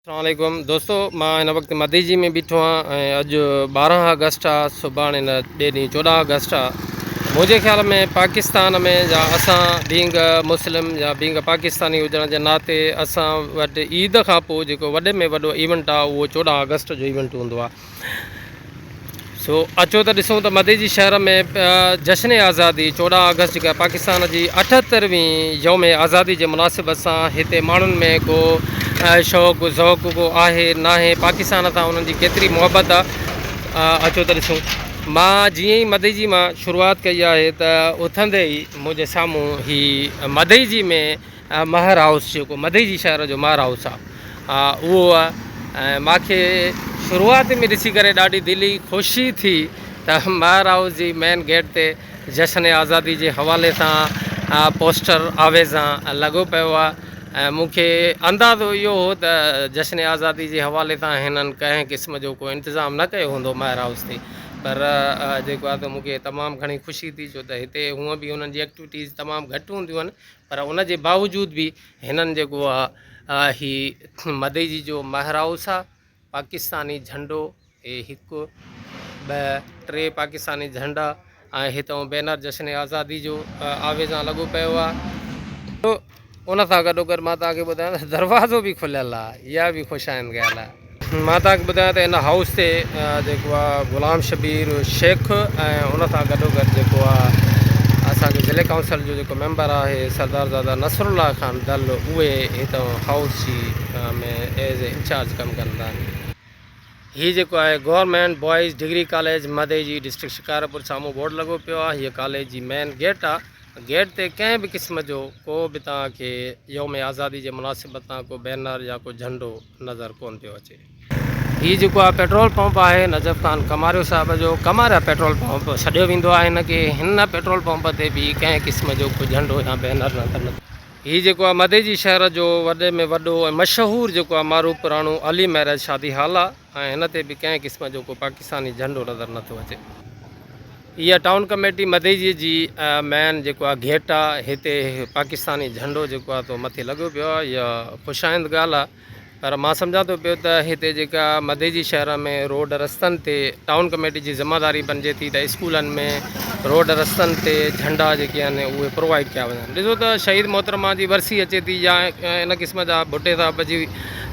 السلام عليڪم دوستو مان هن وقت مديجي ۾ بيٺو آهيان ۽ اڄ 12 آگسٽ آ سڀاڻي نه ٻئي ڏينهن 14 آگسٽ آ منهنجي خيال ۾ پاڪستان ۾ يا اسان بينگ مسلم يا بينگ پاڪستاني هجڻ جي ناتي اسان وٽ عيد کان پوء جيڪو وڏي ۾ وڏو ايونٽ آ اهو 14 آگسٽ جو ايونٽ هوندو آ سو اچو ته ڏسون ته مديجي شهر ۾ جشن آزادي 14 آگسٽ جيڪا پاڪستان جي 78 وين يوم آزادي جي مناسبت سان هتي ماڻهن ۾ ڪو شوق ذوق ڪو آهي ناهي پاڪستان سان انهن جي ڪيتري محبت آ اچو ته ڏسون مان جيئن ئي مديجي مان شروعات ڪئي آهي ته اٿندي ئي منهنجي سامهون هي مديجي ۾ مهر هائوس جيڪو مدئي جي شهر جو مهر هائوس آ اهو آ ۽ ماکي شروعات ۾ ڏسي ڪري ڏاڍي دلي خوشي ٿي ته مهر هائوس جي مين گيٽ تي جشن آزادي جي حوالي سان پوسٽر آويزان لڳو پيو آ ۽ مون کي اندازو اهو هو ته جشن آزادي جي حوالي سان هنن ڪنهن قسم جو ڪو انتظام نه ڪيو هوندو مهر هائوس تي پر جيڪو آ ته مون کي تمام گهڻي خوشي ٿي ڇو ته هتي هونء به هنن جي ايڪٽيوٽيز تمام گهٽ هونديون آهن پر ان جي باوجود به هنن جيڪو آ هي مدئجي جو مهر هائوس آ پاڪستاني جهنڊو هي هڪ ٻه ٽي پاڪستاني جهنڊا ۽ هتان بينر جشن آزادي جو آويزان لڳو پيو آ ان سان گڏو گڏ مان توهان کي ٻڌايان ته دروازو به کليل آ اها به خوش آئند ڳالهه آ. مان توهان کي ٻڌايان ته ان هائوس تي جيڪو آ غلام شبير شيخ ۽ ان سان گڏو گڏ جيڪو آ اسان جو ضلعي ڪائونسل جو جيڪو ميمبر آهي سردار زاده نصر الله خان دل اهي هتان هائوس جي ۾ ايز اي انچارج ڪم ڪندا آهن. هي جيڪو آهي government boys degree college Madeji district Shikarpur سامهون بورڊ لڳو پيو آهي هيء ڪاليج جي مين گيٽ آ گيٽ تي ڪنهن به قسم جو ڪو به توهان کي يوم آزادي جي مناسبت سان ڪو بينر يا ڪو جهنڊو نظر ڪونه پيو اچي. هي جيڪو آهي پيٽرول پمپ آهي نجف خان ڪماريو صاحب جو ڪماريا پيٽرول پمپ سڏيو ويندو آهي هن کي هن پيٽرول پمپ تي به ڪنهن قسم جو ڪو جهنڊو يا بينر نظر نه هي جيڪو آهي مدئجي شهر جو وڏي ۾ وڏو ۽ مشهور جيڪو آهي معروف پراڻو علي ميرج شادي هال آهي. ۽ هن تي به ڪنهن قسم جو ڪو پاڪستاني جهنڊو نظر نه ٿو اچي. اها ٽائون ڪميٽي مدئجي جي مين جيڪو آهي گيٽ آهي هتي پاڪستاني جهنڊو جيڪو آهي تو مٿي لڳو پيو آهي اها خوش آئند ڳالهه آهي پر مان سمجهان ٿو پيو ته هتي جيڪا مدئجي شهر ۾ روڊ رستن تي ٽائون ڪميٽي جي ذمه داري بنجي ٿي ته اسڪولن ۾ روڊ رستن تي جهنڊا جيڪي آهن اهي پرووائيڊ ڪيا وڃن ڏسو ته شهيد محترمه جي ورسي اچي ٿي يا ان قسم جا ڀٽي صاحب جي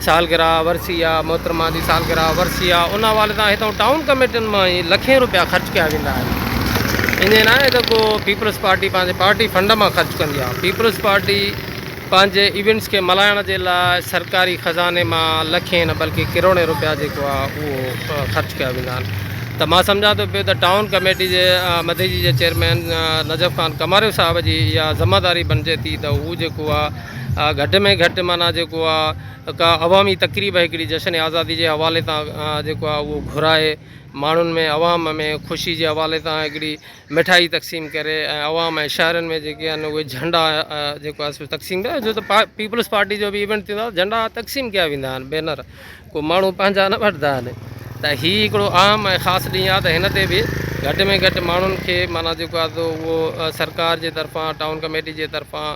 سالگرهه ورسي آ محترمه جي سالگرهه ورسي آ ان حوالي سان هتان ٽائون ڪميٽين مان ئي لکين روپيا خرچ ڪيا ويندا آهن ائين ناهي ته ڪو پيپلز پارٽي پنهنجي پارٽي فنڊ مان خرچ ڪندي آ پيپلز پارٽي پنهنجي ايونٽس کي ملهائڻ جي لاء سرڪاري خزاني مان لکين نه بلڪه ڪروڙين روپيا جيڪو آ اهو خرچ ڪيا ويندا آهن ته مان سمجهان ٿو پيو ته ٽائون ڪميٽي جي مدئجي جي چيئرمين نجف خان ڪماريو صاحب جي اها ذميواري بنجي ٿي ته هو جيڪو آ گهٽ ۾ گهٽ معنيٰ جيڪو آ ڪا عوامي تقريب هڪڙي جشن آزادي جي حوالي تان جيڪو آ اهو گهرائي ماڻهن ۾ عوام ۾ خوشي جي حوالي تان هڪڙي مٺائي تقسيم ڪري ۽ عوام ۽ شهرن ۾ جيڪي آهن اهي جهنڊا جيڪو آ سو تقسيم ڪري ڇو ته پيپلز پارٽي جو به ايونٽ ٿيندو آ جهنڊا تقسيم ڪيا ويندا آهن بينر ڪو ماڻهو پنهنجا نه وٺندا آهن ته هي هڪڙو اهم ۽ خاص ڏينهن آهي ته هن تي به گهٽ ۾ گهٽ ماڻهن کي معنيٰ جيڪو آهي سو اهو سرڪار جي طرفان ٽائون ڪميٽي جي طرفان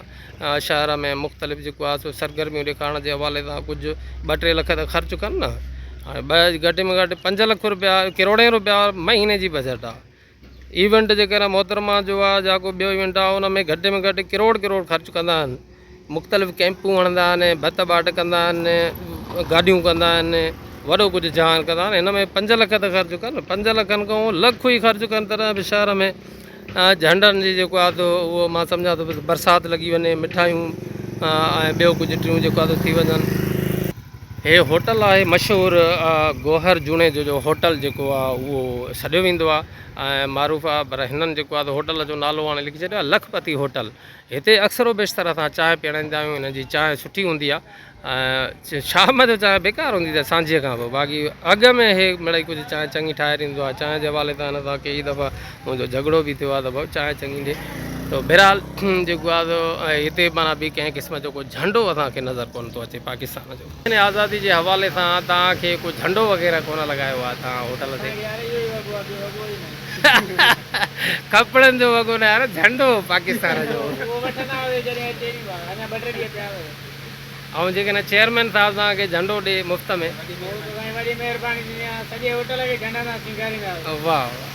شهر ۾ مختلف جيڪو آهي سو سرگرميون ڏيکارڻ جي حوالي سان ڪجهه ٻه ٽي لک ته خرچ ڪن نه هاڻي ٻه گهٽ ۾ گهٽ پنج لک روپيا ڪروڙين روپيا مهيني جي بجيٽ آهي ايونٽ جيڪڏهن محترمه جو آهي يا ڪو ٻيو ايونٽ آهي ان ۾ گهٽ ۾ گهٽ ڪروڙ ڪروڙ خرچ ڪندا آهن مختلف ڪئمپون هڻندا آهن ڀت ٻاٽ ڪندا آهن گاڏيون ڪندا آهن وڏو ڪجهه جهان ڪندا آهن هن ۾ پنج لک ته خرچ ڪن پنج لکن کان لک ئي خرچ ڪن تڏهن به شهر ۾ جهنڊن جي جيڪو آهي سو اهو مان سمجهان ٿو برسات لڳي وڃي مٺايون ۽ ٻيو ڪجهه ٽيون جيڪو آهي سو ٿي وڃن. هي هوٽل آهي مشهور گوهر جوڻيجو جو هوٽل جيڪو آهي اهو سڏيو ويندو آهي ۽ معروف آهي پر هنن جيڪو آهي هوٽل جو نالو هاڻي لکي ڇڏيو آهي لکپتي هوٽل هتي اڪثر و بيشتر اسان چانهه پيئڻ ايندا آهيون هنن جي چانهه سٺي هوندي آهي ۽ شام جو چانهه بيڪار هوندي اٿس سانجهيء کان پوء باقي اڳ ۾ هي مڙئي ڪجهه چانهه چڱي ٺاهي ڏيندو آهي چانهه جي حوالي سان هن سان ڪيئي دفعا منهنجو جهڳڙو به ٿيو آهي ته ڀائو چانهه چڱي ڏي ته بهرحال جيڪو آهي سو هتي معنيٰ ٻي ڪنهن قسم جو ڪو جهنڊو اسان کي نظر ڪونه ٿو اچي پاڪستان جو. آزادي جي حوالي سان توهان کي ڪو جهنڊو وغيره ڪونه لڳايو آهي توهان هوٽل تي؟ ڪپڙن جو وڳو نه يار جهنڊو پاڪستان جو. ۽ جيڪڏهن چيئرمين صاحب توهان کي جهنڊو ڏي مفت ۾. سائين وڏي مهرباني ٿيندي سڄي هوٽل کي جهنڊن سان سينگارينداسين. واهه واهه.